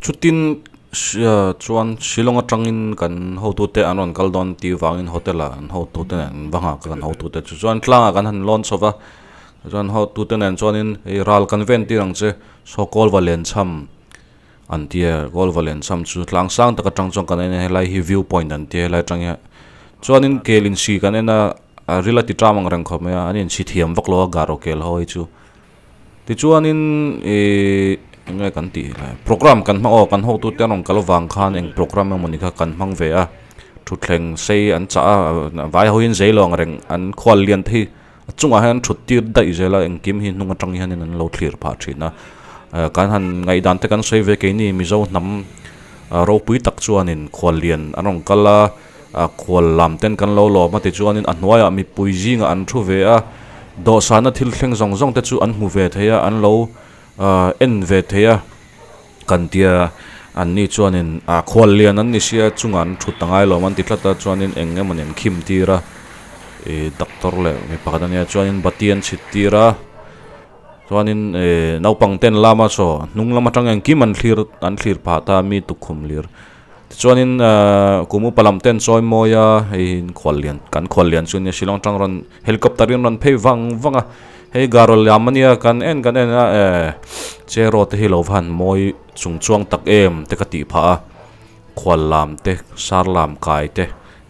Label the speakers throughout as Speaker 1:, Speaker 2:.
Speaker 1: Chutin chuan Shillong atangin kan hotute an rawn kal dawn tih vangin hotel ah an hotute nen an va nghak a kan hotute chu chuan tlangah kan han lawn chho va chuan hotute nen chuanin hei ral kan ven tir ang che saw kawl va len cham an tia kawl va len cham chu tlang sang tak atang chuan kan en a helai hi view point an tia helai atang hian chuanin kel insi kan en a a ril a ti ṭam ang reng khawp mai a an insi thiam vak lo a garo kel ho hi chu. Tichuanin ihh eng nge kan tih le programme kan hmang aw kan hotute an rawn kal avang khan eng programme emawni kha kan hmang ve a thutthleng sei an chah a vai ho hian zei lo ang reng an khual lian te hi a chungah hian an thut tir daih zel a engkim hi hnung atang hianin an lo thlir phah thin a kan han ngaihdan te kan sawi ve keini Mizo hnam ropui tak chuanin khual lian an rawn kal a khual lam ten kan lo lawm a tichuanin a hnuaiah mipui zingah an thu ve a dawhsana thil thleng zawng zawng te chu an hmu ve thei a an lo ahh en ve thei a kan tia an ni chuanin ah khual lian an ni sia chungah an thut angai lawm an ti tlat a chuanin eng emaw ni an khim tir a ih doctor leh mi pakhat ania chuanin bati an chhit tir a chuanin ih naupang ten lama saw hnung lam atang engkim an thlir an thlir phah ta mi tukkhum lir. Tichuanin kum upa lam ten chawi mawi a hei khual lian kan khual lian chu nia Shillong atang rawn helicopter in rawn phei vang vang a hei garo liam ania kan en kan en a eh cheraw te hi lo va han mawi chung chuang tak em te ka tih phah a khual lam te sar lam kai te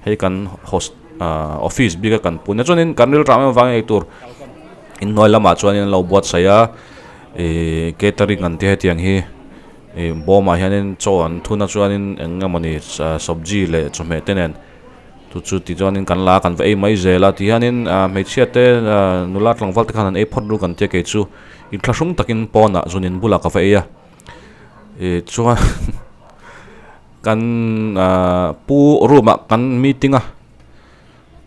Speaker 1: hei kan host ah office bik a kan pun a chuanin kan rilram em avangin eitur inhnuai lamah chuanin an lo buatsaih a ih catering an tih hetiang hi. Ih bawmah hianin chaw an thun a chuanin eng emawni sabji leh chawhmeh te nen chu chu ti chuanin kan la a kan va ei mai zel a tihianin ah hmeichhia te ah nula tlangval te khan an ei phawt ru kan tia kei chu inthlahrung takin pawnah zunin bulah ka va ei a ih chuan kan ah pu room ah kan meeting a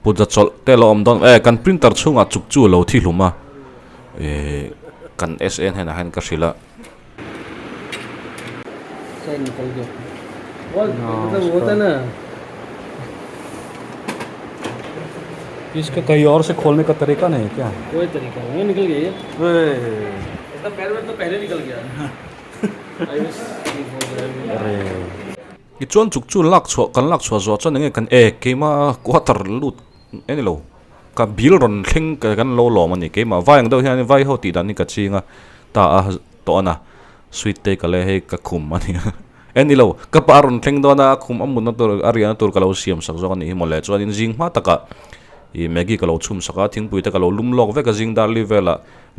Speaker 1: puja chawlh te a lo awm dawn eh kan printer chhungah chuk chu a lo thi hlum a ih kan S_A hnenah hian ka hrilh a.
Speaker 2: इसका कहीं और से खोलने का तरीका नहीं है क्या
Speaker 3: कोई तरीका नहीं निकल गया ये इसका पैर तो पहले निकल गया
Speaker 2: अरे
Speaker 1: Tichuan chuk chu lak chhuah kan lak chhuah zawh chuan enge kan e keimah quarter lut eng nilo ka bill rawn thleng kan lo lawm a ni keimah vai ang deuh hian vai ho tih dan hi ka ching a ta a tawh a na sweet te ka le hei ka khum a ni a e ni lo ka pa rawn thleng dawn a a khum a mutna tur a riahna tur ka lo siam sak zawk a nih hi mawle chuanin zing hma takah ih maggi ka lo chhum sak a thingpui te ka lo lum lawk vek a zing dar li velah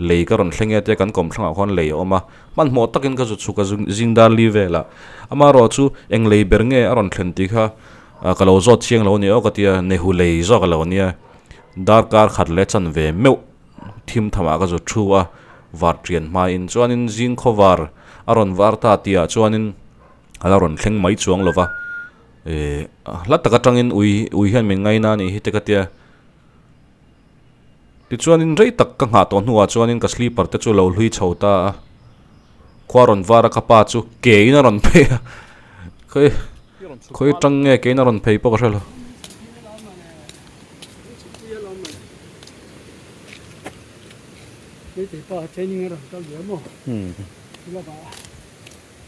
Speaker 1: lei ka rawn thleng e tia kan kawm thlangah khuan lei a awm a hmanhmawh takin ka zu chhuk a zing dar li velah amaherawh chu eng lei ber nge a rawn thlen tih kha ka lo zawt chiang lo a ni aw ka tia nehu lei zawk a lo nia darkar khat leh chanve meuh. Thim thamah ka zu thu a, var ṭian hmain chuanin zing khaw var a rawn var ta tihah chuanin a la rawn thleng mai chuang lo va, eh hla tak aṭangin ui ui hian min ngaina a nih hi te ka tia. Tichuanin rei tak ka nghah tawh hnuah chuanin ka slipper te chu lo hlui chho ta a, khua rawn var a ka pa chu kein a rawn phei a, khawi khawi ṭang nge kein a rawn phei pawh ka hre lo.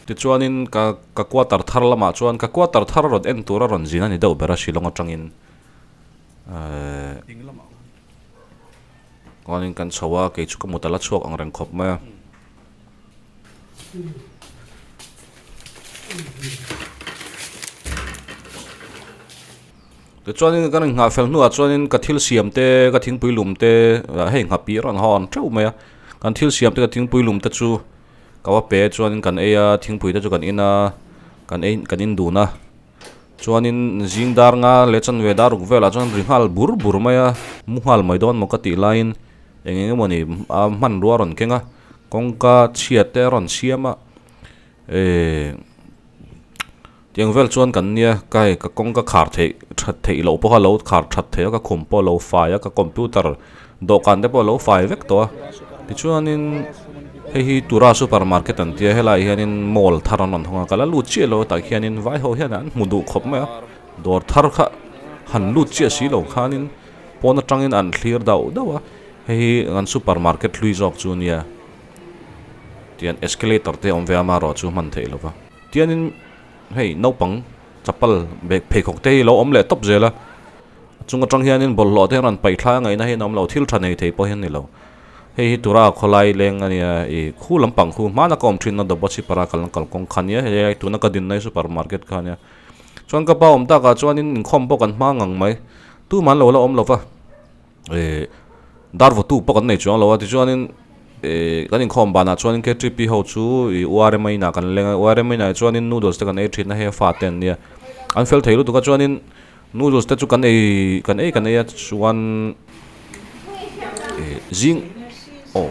Speaker 1: Tichuanin ka ka quarter thar lamah chuan ka quarter thar rawn en tura rawn zin a ni deuh ber a Shillong atangin ehh chuanin kan chho a kei chu ka mut a la chhuak ang reng khawp mai a. Tichuanin kan inngah fel hnuah chuanin ka thil siam te ka thingpui lum te hei nghapih rawn hawn teuh mai a kan thil siam te ka thingpui lum te chu ka va pe chuanin kan ei a thingpui te chu kan in a kan ei kan in dun a chuanin zing dar nga leh chanve dar ruk velah chuan ri nghal bur bur mai a mu nghal mai dawn maw ka tih laiin eng eng emawni a hmanrua a rawn keng a kawngka chhia te a rawn siam a ehh. Tiang vel chuan kan nia ka hei ka kawng ka khar theih that theih loh pawh kha lo khar that theih a ka khum pawh a lo fai a ka computer dawhkan te pawh a lo fai vek tawh a tichuanin hei hi tura super market an tia helaiah hianin mall thar an rawn hawng a ka la lut chiah lo a tah khianin vai ho hian an hmu duh khawp mai a dawr thar kha han lut chiah si lo khanin pawn atangin an thlir dauh dauh a hei hi an super market hlui zawk chu nia tian escalator te a awm ve a amaherawhchu hman theih lo va. Tianin hei naupang chapal bag pheikhawk te hi lo awm leh tawp zel a a chung atang hianin bawlhhlawh te rawn paih thlai a ngaihna hian a awm lo thil tha nei thei pawh hian a ni lo hei hi tura khawlai leng a nia ih khu lampang khu hmana ka awm thin a Dobachipara kalna kalkawng kha nia helai tuna ka dinna hi super market kha ania chuan ka pa awm takah chuanin inkhawm pawh kan hma ngang mai tumah an lo la awm lo va. Ih dar vawtu pawh kan nei chuang lo a tichuanin ih kan inkhawm banah chuanin K_T_P ho chu ih U_R_M_A inah kan leng a U_R_M_A inah chuanin noodles te kan ei thin a hei a fa te an nia an fel thei lutuk a chuanin noodles te chu kan ei kan ei kan ei a chuan ih zing aw.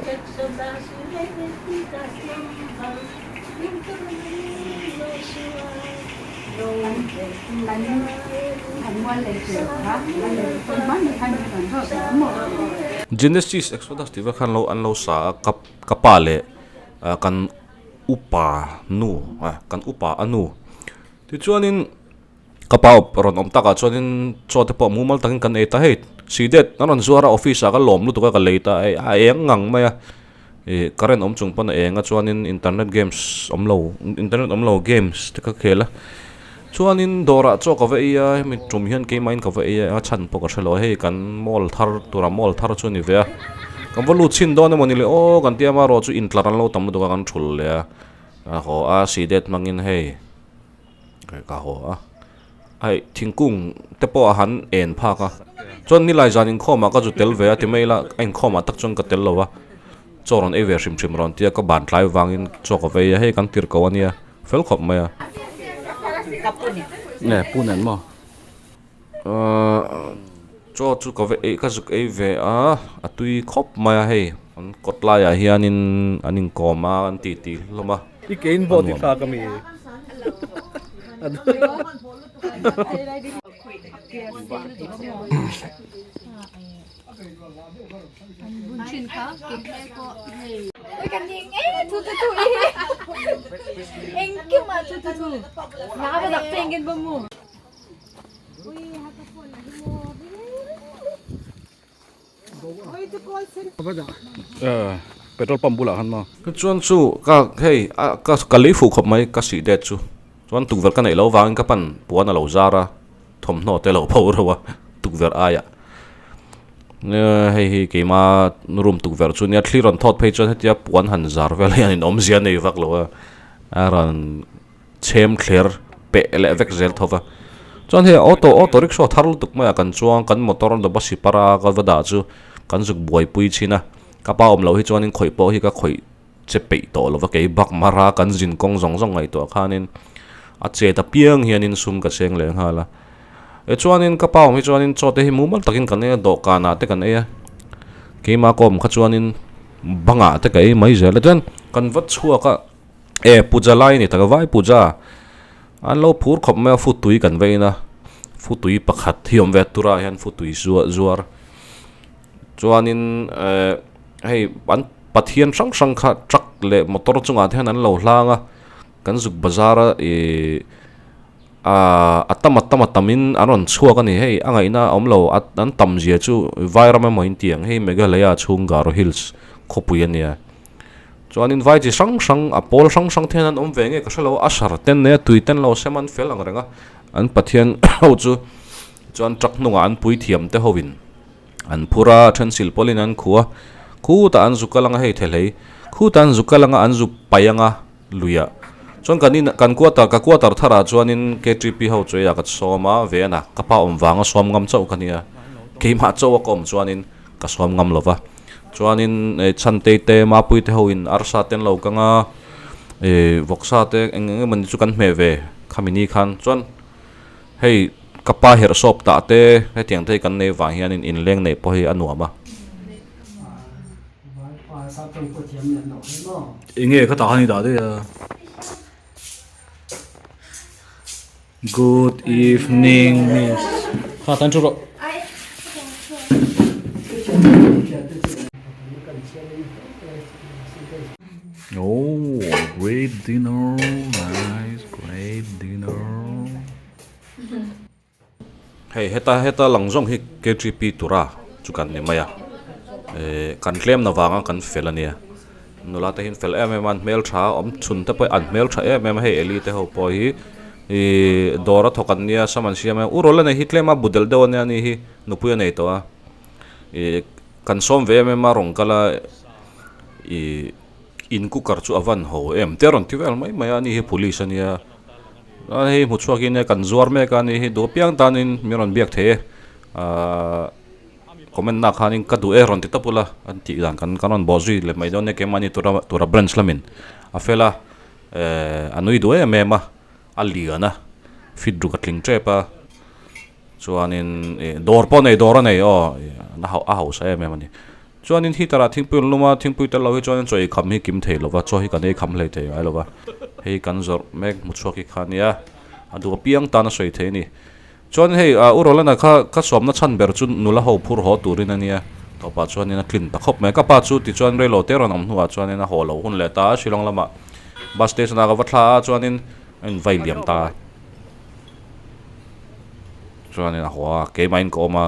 Speaker 1: Genesis Exodus tih vel khan lo an lo sa a ka ka pa leh ah kan upa nu ah kan upa a nu tichuanin ka pa rawn awm takah chuanin chaw te pawh mumal takin kan ei ta hei sidet an rawn zuar a office ah ka lawm lutuk a ka lei ta hei a eng ngang mai a ih current awm chung pawn a eng a chuanin internet games awm lo internet awm lo games te ka khel a chuanin dawrah chaw ka va ei a hemi tum hian keimahin ka va ei a chhan pawh ka hre lo a hei kan mall thar tura mall thar chu a ni ve a kan va lut chhin dawn emaw ni le aw kan tia amaherawh chu intlar an lo tam lutuk a kan thul leh a a haw a sidet hmangin hei. Ka haw a, hei thingkung te pawh a han en phak a, chuan nilai zan inkhawmah ka zu tel ve a ti mai ila a inkhawmah tak chuan ka tel lo a, chaw rawn ei ve hrim hrim rawn tia ka ban tlai vangin chaw ka vei a, hei kan tir ko a nia fel khawp mai a.
Speaker 2: Nge pu nen maw?
Speaker 1: Ahh chaw chu ka va ei ka zuk ei ve a, a tui khawp mai a hei an kawt laiah hianin an inkawm a an titi hlawm a.
Speaker 2: I ke in vote i thlak a mi?
Speaker 1: Petrol pump bulah khan maw. Chuan chu ka hei a ka ka lei fuh khawp mai ka sih det chu chuan tukverh ka neih loh vangin ka pan puan a lo zar a thawmhnaw te lo pho reuh a tukverh aiah hei hi keima room tukverh chu nia thli rawn thawt phei chuan hetia puan han zar vel hian in awmzia nei vak lo a a rawn chhem thler peh leh vek zel tho va. Chuan hei auto auto rickshaw thar lutuk mai ah kan chuang kan motor dawp a sipar a ka va dah chu kan zuk buaipui thin a. Ka pa awm loh hi chuanin khawih pawh hi ka khawih che peih tawh lo va kei bak mar a kan zin kawng zawng zawng ngaihtuah khanin a chet apiang hianin sum ka cheng leh nghal a. E chuanin ka pa awm hi chuanin chaw te hi mumal takin kan ei a dawhkanah te kan ei a keimah ka awm kha chuanin bangah te ka ei mai zel a chuan kan va chhuak a. E puja lai a ni tak a vai puja an lo phur khawp mai a futui kan va in a futui pakhat hi awm ve a turah hian futui zuar zuar chuanin ehh hei an pathian hrang hrang kha truck leh motor chungah te hian an lo hlang a kan zuk bazar a ihh ahh a tam a tam a tamin an rawn chhuak a ni hei a ngaihna a awm lo an tam zia chu vairam emaw in tih ang hei Meghalaya chhung Garo Hills khawpui a nia. Chuanin vai chi hrang hrang a pawl hrang hrang te hian an awm ve nge ka hrelo a sar ten nei a tui ten lo sem an fel ang reng a an pathian ho chu chuan truck hnungah an pui thiam te ho in an phur a then sil pawlhin an khuh a khutah an zu kal anga hei thehlei khutah an zu kal anga an zu paih anga luiah chuan kan in kan quarter ka quarter tharah chuanin K_T_P ho chu eiah ka sawm a ve a ka pa awm vanga sawm ngam chauh ka nia keimah chauh a ka awm chuanin ka sawm ngam lova. Chuanin eh chhantei te mapui te ho in arsa te an lo kang a ih vawksa te eng eng emawni chu kan hmeh ve khami ni khan chuan hei ka pa herh sawp tah te hetiang te hi kan nei vang hianin inleng neih pawh hi a nuam a.
Speaker 2: Enge ka tah khan i dah daih a. Good evening miss. Kha tan thu rawh.
Speaker 1: Oh, great dinner, nice, great dinner. Hei heta heta lang zawng hi K_T_P tura chu kan ni mai a eh kan tlem na vanga kan fel a nia. Nula te hi an fel em em a an hmeltha a awm chhun te pawh an hmeltha em em a hei Eli te ho pawh hi ihh dawr a thawk an nia sam an siam a u rawlh a nei hi tlem a bu delh deuh a nia ani hi nupui a nei tawh a ihh kan sawm ve em em a rawn kal a ihh in cooker chu a van ho em te a rawn ti vel mai mai a ani hi police a nia a hei hmu chhuak in kan zuar mek a ani hi duh apiang tanin min rawn biak thei e ahh. Comment na khanin ka duh e rawn ti tawp ula an tih dan kan kan rawn bawh zui leh mai dawn nia keimahni tura tura branch lamin a fel a ehh a nui duh em em a a lian a fit ruk a tling tep a chuanin ih dawr pawh a nei dawr a nei aw a hauh a hausa em em a ni chuanin heater ah thingpui an lum a thingpui tel lo hi chuanin chaw ei kham hi kim thei lova chaw hi kan ei kham hlei thei ngai lova hei kan zawrh mek hmu chhuak hi kha ania a duh apiang tan a sawi thei a ni. Chuan hei U Rolana kha ka sawmna chhan ber chu nula ho phur haw turin a nia. Tawpah chuanin a tlin ta khawp mai. Ka pa chu tichuan reilo te rawn awm hnuah chuanin a haw lo hun leh ta a, Shillong lamah bus station ah ka va thla a, chuanin a invai liam ta a. Chuanin a haw a, keimahin ka awm a.